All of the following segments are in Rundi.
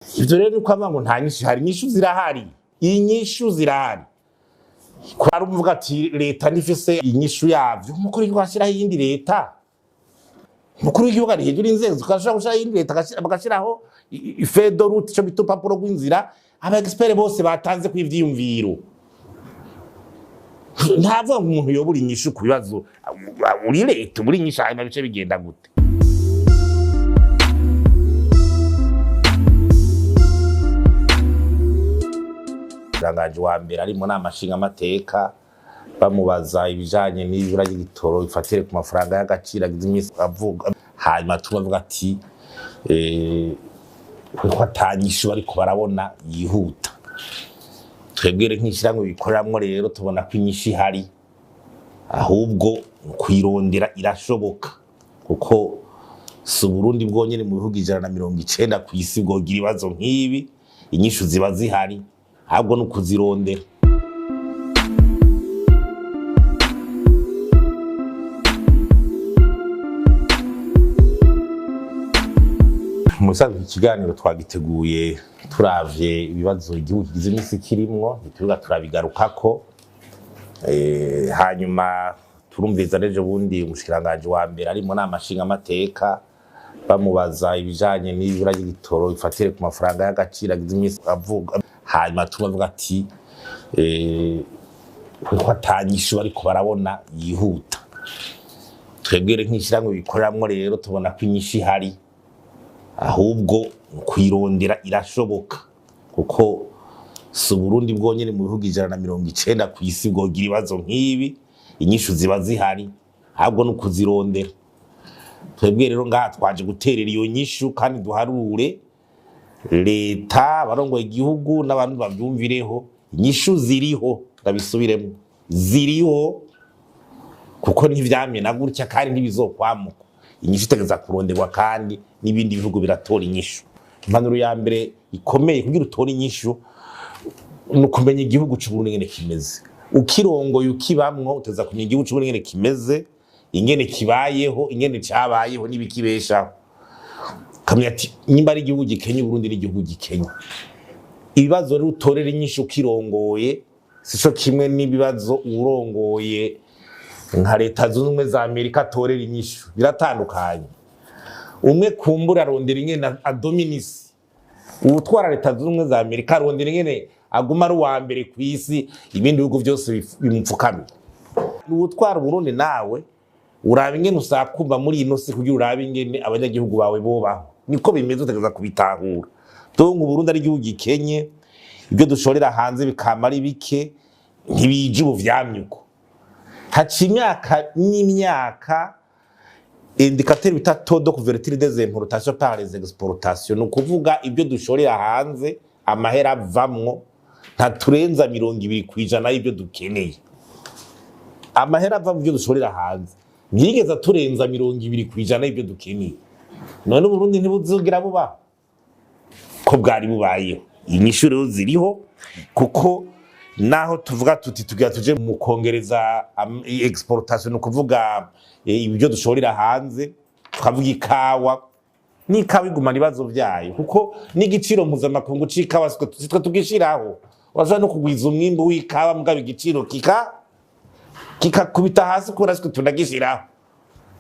Ivyo rero ni ukuvuga ngo nta nyishu ihari. Inyishu zirahari, inyishu zirahari. Ko ari umuvuga ati leta ntifise inyishu yavyo, umukuru w'igihugu ashiraho iyindi leta. Umukuru w'igihugu ari hejuru y'inzego, agashobora gushiraho iyindi leta, bagashiraho feuille de route, ico bita urupapuro rw'inzira, aba expert bose batanze kw'ivyiyumviro. Ntavuga ngo umuntu yobura inyishu ku bibazo, uri leta ubura inyishu, hanyuma bice bigenda gute? Umushikiranganje wa mbere ari mu nama nshingamateka, bamubaza ibijanye n'ibura ry'igitoro bifatire ku mafaranga y'agaciro agize iminsi avuga, hanyuma tubavuga ati ko atanyishu bariko barabona yihuta. Twebwe rero nk'ishirahamwe bikoreramwo rero tubona ko inyishu ihari, ahubwo kuyirondera irashoboka, kuko si Uburundi bwonyene mu bihugu 190 kw'isi bwogira ibibazo nk'ibi. Inyishu ziba zihari, ahubwo ni ukuzirondera. Mu bisanzwe ikiganiro twagiteguye turavye ibibazo igihugu kigize iminsi kirimwo, ntituriga turabigarukako. Hanyuma turumviza n'ejo bundi umushikiranganji wa mbere ari mu nama nshingamateka, bamubaza ibijanye n'ibura ry'igitoro bifatire ku mafaranga y'agaciro agize iminsi avuga, hanyuma tubavuga ati ko atanyishu bariko barabona yihuta. Twebwe rero nk'ishirahamwe bikoreramwo rero tubona ko inyishu ihari, ahubwo kuyirondera irashoboka, kuko si Uburundi bwonyene mu bihugu 190 kw'isi bwogira ibibazo nk'ibi. Inyishu ziba zihari, ahubwo ni ukuzirondera. Twebwe rero ngaha twaje guterera iyo nyishu kandi duharure leta, abarongoye igihugu n'abantu bavyumvireho. Inyishu ziriho, ndabisubiremo, ziriho, kuko ntivyamye na gutya kandi ntibizokwamuka. Inyishu itegeza kuronderwa, kandi n'ibindi bihugu biratora inyishu. Impanuro ya mbere ikomeye kugira utore inyishu ni ukumenya igihugu c'Uburundi ingene kimeze. Ukirongoye, ukibamwo, uteza kumenya igihugu c'Uburundi ingene kimeze, ingene kibayeho, ingene cabayeho n'ibikibeshaho. Ukamenya ati nimba ari igihugu gikenye, Uburundi ni igihugu gikenye. Ibibazo rero utorera inyishu ukirongoye sico kimwe n'ibibazo urongoye nka Leta Zunze Ubumwe za Amerika atorera inyishu, biratandukanye. Umwe kumbura arondera ingene adominisi, uwutwara Leta Zunze Ubumwe za Amerika arondera ingene aguma ari uwa mbere kw'isi, ibindi bihugu vyose bimupfukamye. Uwutwara Uburundi nawe uraba ingene usakumba muri ino si kugira urabe ingene abanyagihugu bawe bobaho. Niko bimeze, utegereza kubitahura. Donc Uburundi ari igihugu gikenye, ibyo dushorera hanze bikama ari bike, ntibije ubu vyamye uko. Haca imyaka n'imyaka, indicateur bita taux de couverture des importations par les exportations, ni ukuvuga ibyo dushorera hanze amahera avamwo ntaturenza 20% y'ibyo dukeneye. Amahera ava mu byo dushorera hanze ntiyigeze aturenza 20% y'ibyo dukeneye. None Uburundi ntibuzogira bubaho ko bwari bubayeho? Inyishu rero ziriho, kuko naho tuvuga tuti tugira tuje mu kongereza exportation, ni ukuvuga ibyo dushorera hanze, tukavuga ikawa, n'ikawa igumana ibibazo vyayo, kuko n'igiciro mpuzamakungu c'ikawa sitwe tugishiraho. Urashobora no kugwiza umwimbu w'ikawa, mugabo igiciro kikakubita hasi kubera sitwe tunagishiraho,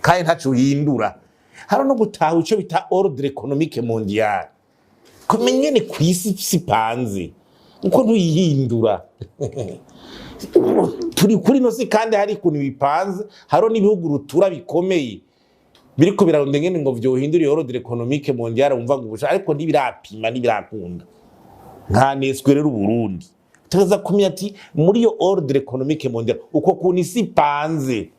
kandi ntaco uhindura. Hari no gutaha ico bita ordre économique mondial, kumenya ingene kw'isi sipanze, uko ntuyihindura. Turi kuri ino si kandi hari ukuntu bipanze. Hariho n'ibihugu rutura bikomeye biriko birarondera ingene ngo vyohindura iyo ordre économique mondial, wumva ngo ubusha, ariko ntibirapima, ntibirakunda. Nkaneswe rero Uburundi tukaza kumenya ati muri iyo ordre économique mondial, uko kuntu isi ipanze,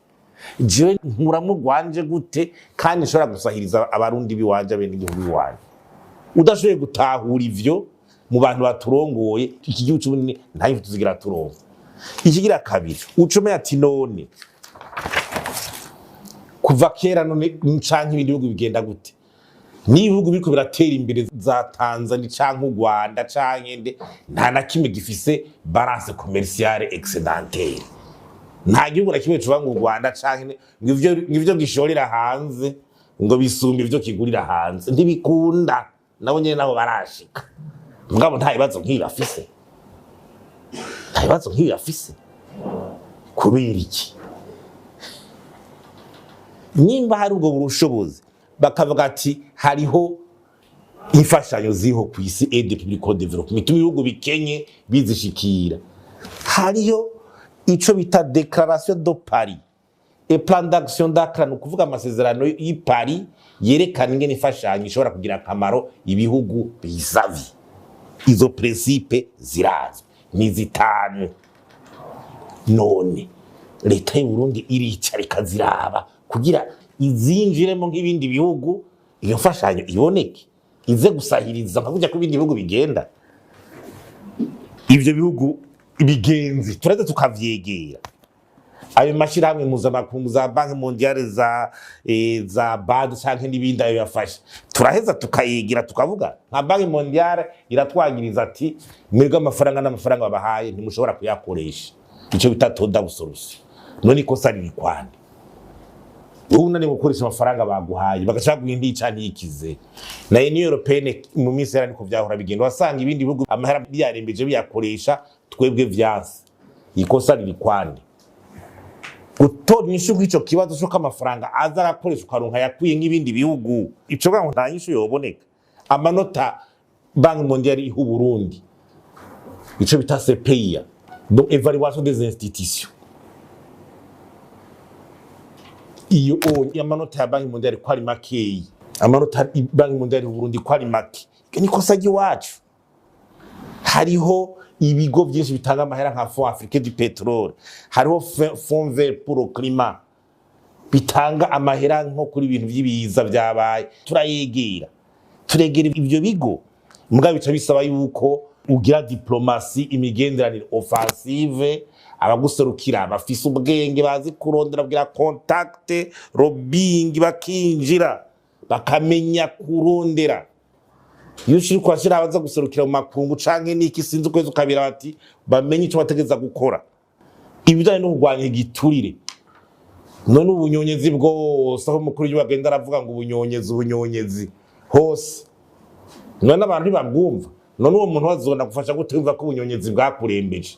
jewe nkuramwo rwanje gute kandi nshobora gusahiriza Abarundi biwanje, abenegihugu biwanje? Udashoboye gutahura ivyo mu bantu baturongoye, iki gihugu c'Uburundi nta nyishu tuzigira turonka. Ikigira kabiri, uca umenya ati none kuva kera none canke ibindi bihugu bigenda gute? N'ibihugu biriko biratera imbere za Tanzania canke u Rwanda canke nde, nta na kimwe gifise balance commerciale excédentaire. Nta gihugu na kimwe cuba ngo u Rwanda canke nde, ngo ivyo gishorera hanze ngo bisumba ivyo kigurira hanze, ntibikunda. Nabo nyene nabo barashika, mugabo nta bibazo nk'ibi bafise, nta bibazo nk'ibi bafise. Kubera iki? Nimba hari ubwo bushobozi, bakavuga ati hariho imfashanyo ziriho ku isi, aide publique au développement, ituma ibihugu bikenye bizishikira. Hariho ico bita Déclaration de Paris et Plan d'action d'Accra, ni ukuvuga amasezerano y'i Paris yerekana ingene imfashanyo ishobora kugira akamaro ibihugu bisavye. Izo principes zirazwi, ni zitanu. None leta y'u Burundi iricara ikaziraba kugira izinjiremo nk'ibindi bihugu, iyo mfashanyo iboneke, ize gusahiriza nka kurya ko ibindi bihugu bigenda? Ivyo bihugu bigenzi turaza tukavyegera, ayo mashirahamwe mpuzamakungu, za Banque mondiale, za BAD canke n'ibindi, ayo yafasha, turaheza tukayegera, tukavuga. Nka Banque mondiale iratwagiriza ati: "Mwebwe amafaranga n'amafaranga babahaye ntimushobora kuyakoresha", ico bita taux d'absorption. None ikosa riri kwande? Wowe unaniwe gukoresha amafaranga baguhaye, bagaca baguha intica ntikize. Na Union européenne mu minsi yera niko vyahora bigenda, wasanga ibindi bihugu amahera byarembeje biyakoresha, twebwe vyanse. Ikosa riri kwande? Gutora inyishu nk'ico kibazo c'uko amafaranga aza arakoresha, ukaronka yakwiye nk'ibindi bihugu, ico ngo nta nyishu yoboneka? Amanota Banque mondiale iha Uburundi, ico bita CPIA, donc évaluation des institutions, iyo amanota ya Banque mondiale ko ari makeyi, amanota Banque mondiale iha Uburundi ko ari make, iryo ni ikosa ry'iwacu. Hariho ibigo byinshi bitanga amahera nka Fonds africain du pétrole, hariho Fonds vert pour le climat, bitanga amahera nko kuri ibintu by'ibiza byabaye. Turayegera, turegera ivyo bigo, mbwa bica bisaba yuko ugira diplomatie, imigenderanire offensive, abaguserukira bafise ubwenge, bazi kurondera, kugira contact, lobbying, bakinjira, bakamenya kurondera. Iyo ushiri kwashira abaza guserukira mu makungu canke niki, sinzi, ukwezi ukabira bati bamenye ico bategeza gukora. Ibijanye no kurwanya igiturire, none ubunyonyezi bwose, aho umukuru w'igihugu agenda aravuga ngo ubunyonyezi, ubunyonyezi hose, none abantu ntibabwumva? None uwo muntu wazona gufasha gute wumva ko ubunyonyezi bwakurembeje?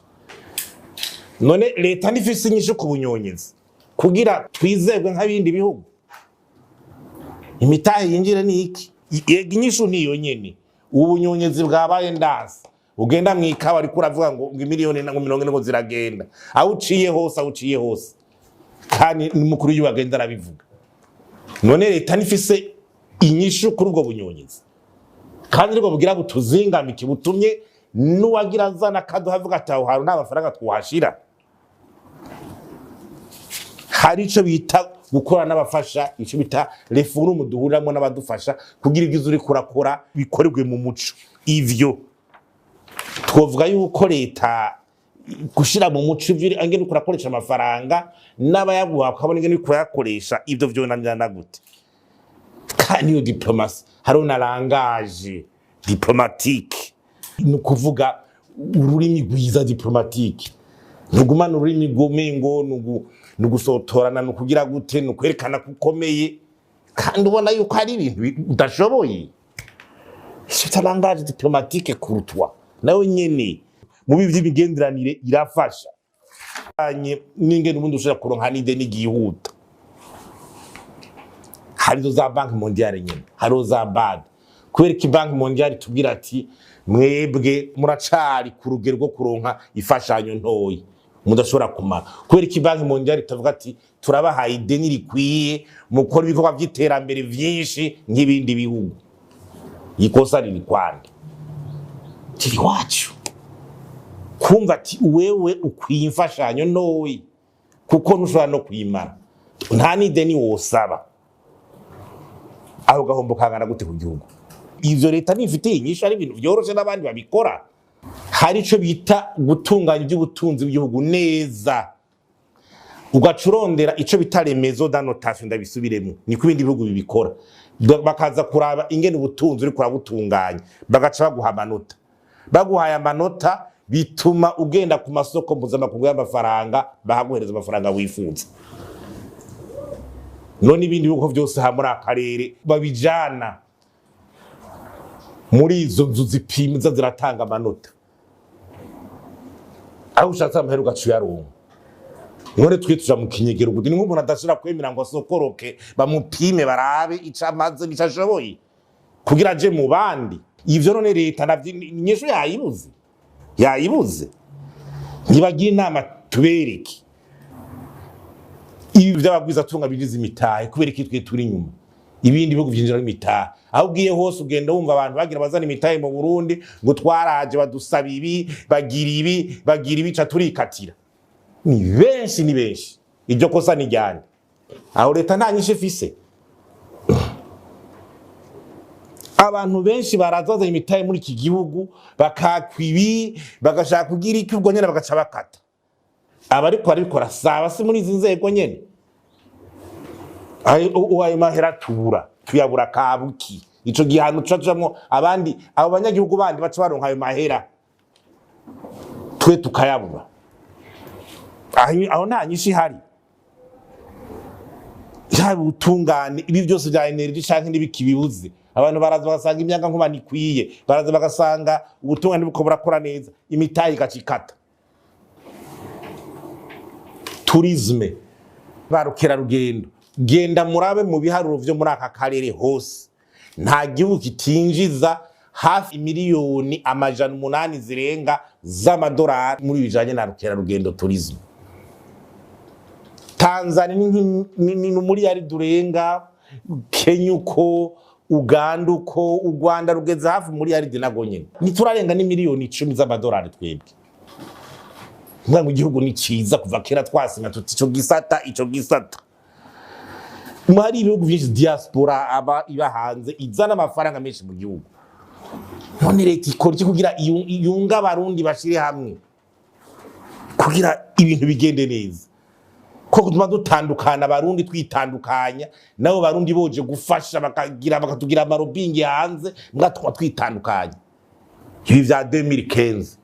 None leta ntifise inyishu ku bunyonyezi kugira twizerwe nk'abindi bihugu, imitahe yinjire? Ni iki? Yega, inyishu niyo nyene. Ubu bunyonyezi bwabaye ndanse, ugenda mwikawa ariko uravuga ngo imiliyoni na ngo 40 ngo ziragenda, aho uciye hose, aho uciye hose, kandi n'umukuru w'igihugu agenda arabivuga. None leta ntifise inyishu kuri ubwo bunyonyezi, kandi nibwo bugira butuzingamike, butumye n'uwagira azana akaduha avuga ati aho hantu nta mafaranga twahashira? Hari ico bita gukora n'abafasha, ico bita reforme, duhuriramo n'abadufasha kugira ibyo uriko urakora bikorerwe mu muco. Ivyo twovuga yuko leta gushira mu muco ivyo ingene uriko urakoresha amafaranga, n'abayaguha ukabona ingene uriko urayakoresha, ivyo vyonanirana gute? Kandi iyo diplomatie, hariho na langage diplomatique, ni ukuvuga ururimi rwiza diplomatique. Ntugumana ururimi rw'umengo ni ugusotorana, ni ukugira gute, ni ukwerekana ko ukomeye, kandi ubona yuko hari ibintu udashoboye. Icyo langage diplomatique courtois nayo nyene mu bibi vy'imigenderanire irafasha. N'ingene ubundi ushobora kuronka n'ideni ryihuta, harizo za Banque mondiale nyene, hariho za BAD. Kubera ko Banque mondiale itubwira ati: "Mwebwe muracari ku rugero rwo kuronka imfashanyo ntoyi mudashobora kumara", kubera ko Banque mondiale itavuga ati: "Turabahaye ideni rikwiye, mukora ibikorwa vy'iterambere vyinshi nk'ibindi bihugu"? Ikosa riri kwande? Riri iwacu, kumva ati wewe ukwiye imfashanyo ntoyi kuko ntushobora no kuyimara, nta n'ideni wosaba. Aho gahombo kangana gute ku gihugu? Ivyo leta ntifitiye inyishu, ari ibintu vyoroshe n'abandi babikora. Hari ico bita gutunganya ivy'ubutunzi bw'igihugu neza, ugaca urondera ico bita les maisons de notation. Ndabisubiremo, niko ibindi bihugu bibikora. Bakaza kuraba ingene ubutunzi uriko urabutunganya, bagaca baguha amanota. Baguhaye amanota, bituma ugenda ku masoko mpuzamakungu y'amafaranga, bakaguhereza amafaranga wifuza. None ibindi bihugu vyose ha muri akarere babijana Muri izo nzu zipimza ziratanga amanota, aho ushatse amahera ugaca uyaronka. None twe tuja mu kinyegero gute? Ni nk'umuntu adashobora kwemera ngo asokoroke, bamupime, barabe ico amaze n'ico ashoboye kugira aje mu bandi. Ivyo none leta navyo inyishu yayibuze, yayibuze. Ntibagira inama, tubereke ibi vy'abagwizatunga binjiza imitahe. Kubera iki twe turi inyuma? Ibindi bihugu vyinjira imitahe. Aho ugiye hose ugenda wumva abantu bagira bazana imitahe mu Burundi, ngo twaraje badusaba ibi, bagira ibi, bagira ibi, ca turikatira. Ni benshi, ni benshi. Iryo kosa ni ryande? Aho leta nta nyishu ifise. Abantu benshi baraza bazanye imitahe muri iki gihugu, bakakwa ibi, bagashaka kugira iki, ubwo nyene bagaca bakata. Abariko barabikora saba si muri izi nzego nyene? Ayo mahera tubura, tuyabura kabuki. Ico gihano tuca tujamwo abandi, abo banyagihugu bandi baca baronka ayo mahera, twe tukayabura. Aho nta nyishu ihari. Yaba ubutungane, ibi byose bya energy canke n'ibiki bibuze, abantu baraza bagasanga imyanga nkuba ntikwiye, baraza bagasanga ubutungane buko burakora neza, imitahe igaca ikata. Tourisme, ba rukerarugendo, genda murabe mu biharuro vyo muri aka karere hose, nta gihugu kitinjiza hafi 800 miliyoni zirenga z'amadolari muri bijanye na rukerarugendo, tourisme. Tanzania ni umuriyari urenga, Kenya uko, Uganda uko, u Rwanda rugeze hafi umuriyaridi nago nyene. Ntiturarenga n'10 miliyoni z'amadolari twebwe. Mvuga ngo igihugu ni ciza, kuva kera twasenga tuti ico gisata, ico gisata. Hari ibihugu vyinshi diaspora aba iba hanze izana amafaranga menshi mu gihugu. None leta ikora iki kugira yunge Abarundi, bashire hamwe kugira ibintu bigende neza? Ko tuma dutandukana, Abarundi twitandukanya, nabo Barundi boje gufasha, bakagira bakatugira ama lobbying hanze, mbwa tukaba twitandukanya. Ibi vya 2015,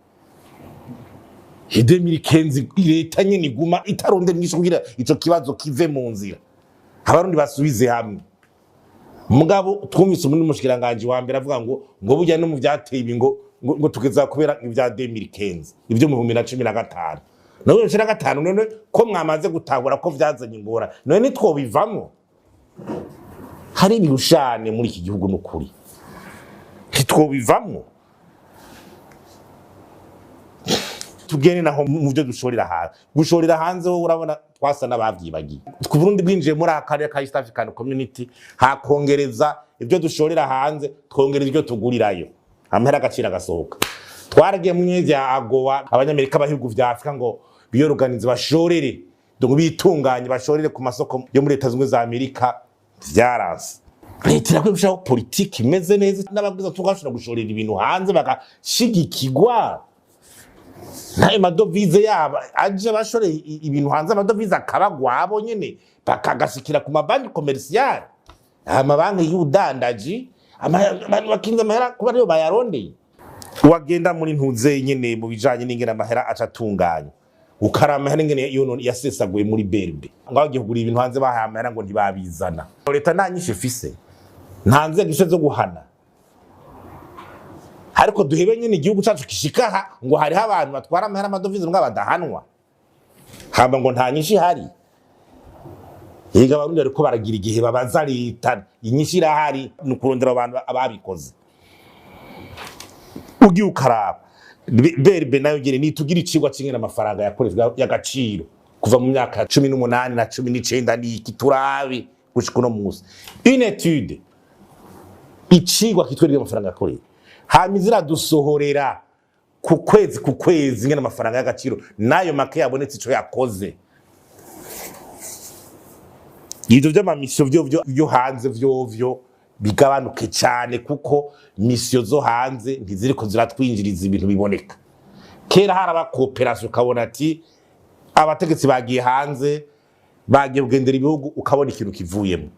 2015, leta nyene iguma itarondera inyishu kugira ico kibazo kive mu nzira, Abarundi basubize hamwe. Mugabo twumvise umundi mushikiranganje wa mbere avuga ngo burya no mu vyateye ibi ngo tugeza kubera ibya 2015, ibyo mu 2015. None 2015, none ko mwamaze gutahura ko vyazanye ingora, none nitwobivamwo? Hari ibirushane muri iki gihugu, n'ukuri ntitwobivamwo. Tugende naho mu byo dushorera hanze. Gushorera hanze ho urabona twasa n'abavyibagiye. Ku Burundi bwinjiye muri aka karere ka East African Community, hakongereza ibyo dushorera hanze, twongereza ibyo tugurirayo, amahera agaciro agasohoka. Twaragiye mu myezi ya AGOA, Abanyamerika b'ibihugu vya Afrika ngo biyoruganize, bashorere, donc bitunganye, bashorere ku masoko yo muri Leta Zunze za Amerika. Vyaranse. Leta irakwiye gushiraho politiki imeze neza, n'ababwiza tugashobora gushorera ibintu hanze bagashigikirwa n'ayo madovize yabo aje, bashoreye ibintu hanze, amadovize akabagwabo nyene, bakagashikira ku mabanki commerciales, amabanki y'ubudandaji, abantu bakinze amahera kuba ariyo bayarondeye. Wagenda muri ntuze nyene mu bijanye n'ingene amahera aca atunganywa, ukaraba amahera ingene yasesaguye muri BRB, ngo bagiye kugura ibintu hanze, bahaye amahera ngo ntibabizana. Leta nta nyinshi ifise, nta nzego ifise zo guhana. Ariko duhebe nyene igihugu cacu kishikaha ngo hariho abantu batwara amahera, amadovize, mbwa badahanwa, hamba ngo nta nyinshi ihari. Yiga Abarundi bariko baragira igihe babaza leta, inyinshi irahari, ni ukurondera abantu ababikoze. Ugiye ukaraba BRB nayo nyene nitugira icigwa c'ingene amafaranga yakoreshwa y'agaciro kuva mu myaka ya 18 na 19 n'iki, turabe gushika uno musi. Une étude, icigwa kitwereka amafaranga yakoreye, hama iziradusohorera ku kwezi ku kwezi ingene amafaranga y'agaciro n'ayo make yabonetse ico yakoze. Ivyo vy'ama missions vyo hanze vyovyo bigabanuke cyane, kuko missions zo hanze ntiziriko ziratwinjiriza ibintu biboneka. Kera haraba coopération, ukabona ati abategetsi bagiye hanze, bagiye kugendera ibihugu, ukabona ikintu kivuyemo,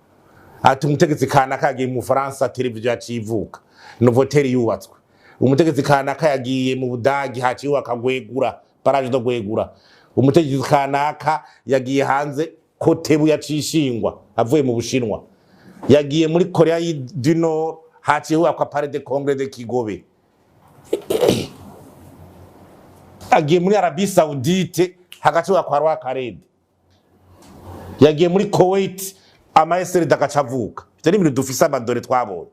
ati umutegetsi kanaka yagiye mu Faransa, televiziyo yaciye ivuka, Novotel yubatswe. Umutegetsi kanaka yagiye mu Budagi, haciye yubaka Gwegura, barrage de Gwegura. Umutegetsi kanaka yagiye hanze, Kotebu yaciye ishingwa avuye mu Bushinwa. Yagiye muri Korea du Nord, Haciye hubakwa Palais de Congrès de Kigobe. Agiye muri Arabie Saoudite, hagaca hubakwa Roi Khaled. Yagiye muri Kuwait, ama SRD agaca avuka. Ivyo ni ibintu dufise ama données twabonye.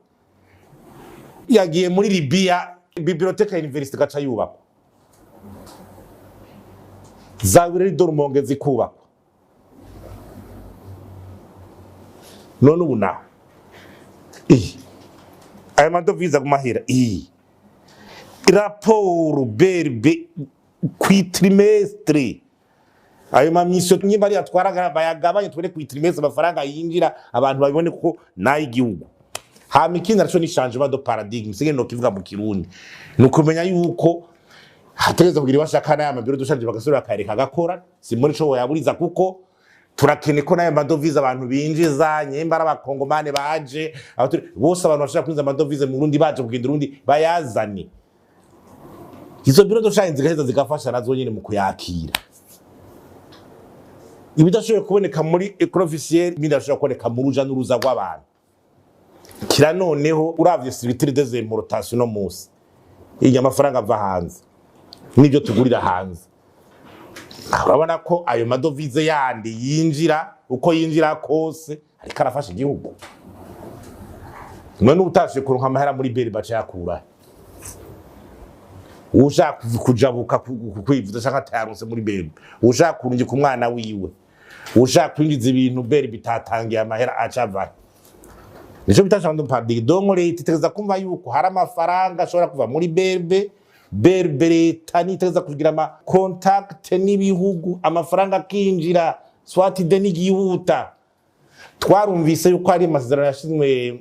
Yagiye muri Libya, bibliothèque ya université igaca yubakwa, za birori de Rumonge zikubakwa. None ubu naho aya madovize aguma ahera. Iyi raporo BRB ku trimestre, ayo ma missions nyimba ari atwaraga bayagabanye, tubone ku trimestre amafaranga yinjira, abantu babibone ko n'ay'igihugu. Hama ikindi naco ni changement de paradigme, sige no kivuga mu Kirundi, ni ukumenya yuko hategerezwa kugira ibashaka n'aya ma bureaux de change bagasubira bakayareka agakora. Si muri ico woyaburiza, kuko turakene ko n'ayo madovize abantu binjiza, nyemba ari Abakongomane baje, bose, abantu bashaka kwinjiza amadovize mu Burundi, baje kugenda Urundi, bayazane. Izo bureaux de change zigaheza zigafasha nazo nyene mu kuyakira. Ibidashoboye kuboneka muri écran officiel, ibindi bidashobora kuboneka mu ruja n'uruza rw'abantu. Kira noneho uravye structure des importations no musi, iyo amafaranga ava hanze n'ibyo tugurira hanze, urabona ko ayo madovize yandi yinjira, uko yinjira kose ariko arafasha igihugu. None utashe kuronka amahera muri BRB, baca yakura? Ushaka kujabuka kwivuza canke atayaronse muri BRB, ushaka kurungika umwana wiwe, ushaka kwinjiza ibintu, BRB bitatangiye amahera, aca avahe? Nico bita changement de paradigme. Donc leta itegereza kumva yuko hari amafaranga ashobora kuva muri BRB. BRB, leta nitegereza kugira ama contact n'ibihugu, amafaranga akinjira, soit ideni ryihuta. Twarumvise yuko hari amasezerano yashinzwe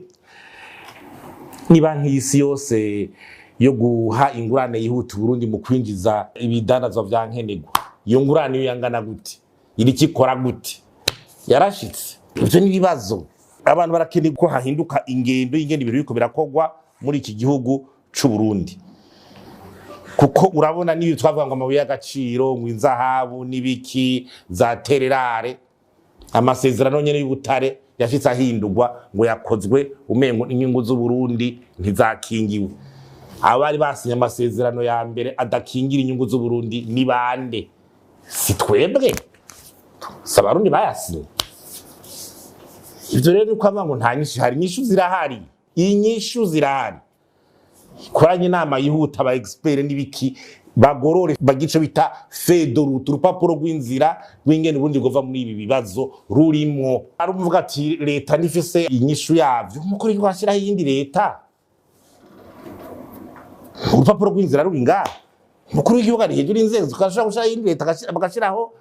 ni Banki y'Isi Yose yo guha ingurane yihuta Burundi mu kwinjiza ibidandazwa vya nkenerwa. Iyo ngurane yo yangana gute? Iriko ikora gute? Yarashitse? Ivyo ni ibibazo. Abantu barakeneye ko hahinduka ingendo y'ingene ibintu biriko birakorwa muri iki gihugu c'u Burundi, kuko urabona n'ibi twavuga ngo amabuye y'agaciro, ngo inzahabu n'ibiki, za terres rares, amasezerano nyene y'ubutare yashitse ahindurwa, ngo yakozwe umengo inyungu z'Uburundi ntizakingiwe. Abari basinye amasezerano ya mbere adakingira inyungu z'Uburundi ni bande? Si twebwe? Si Abarundi bayasinye? Ivyo rero ni ukuvuga ngo nta nyishu hari. Inyishu zirahari, inyishu zirahari. Koranye inama yihuta, aba expert n'ibiki, bagorore, bagice bita feuille de route, urupapuro rw'inzira rw'ingene ubundi bwova muri ibi bibazo rurimwo. Ari umuvuga ati leta ntifise inyishu yavyo, umukuru w'igihugu ashyiraho iyindi leta. Urupapuro rw'inzira ruri ngaha, umukuru w'igihugu ari hejuru y'inzego, zikashobora gushiraho iyindi leta, bagashiraho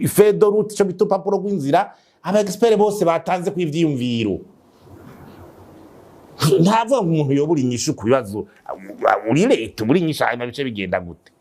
feuille de route, ico bita urupapuro rw'inzira, aba expert bose batanze ku ivyiyumviro. Ntavuga ngo umuntu yobura inyishu ku bibazo. Uri leta, uri inyishu, hanyuma bice bigenda gute?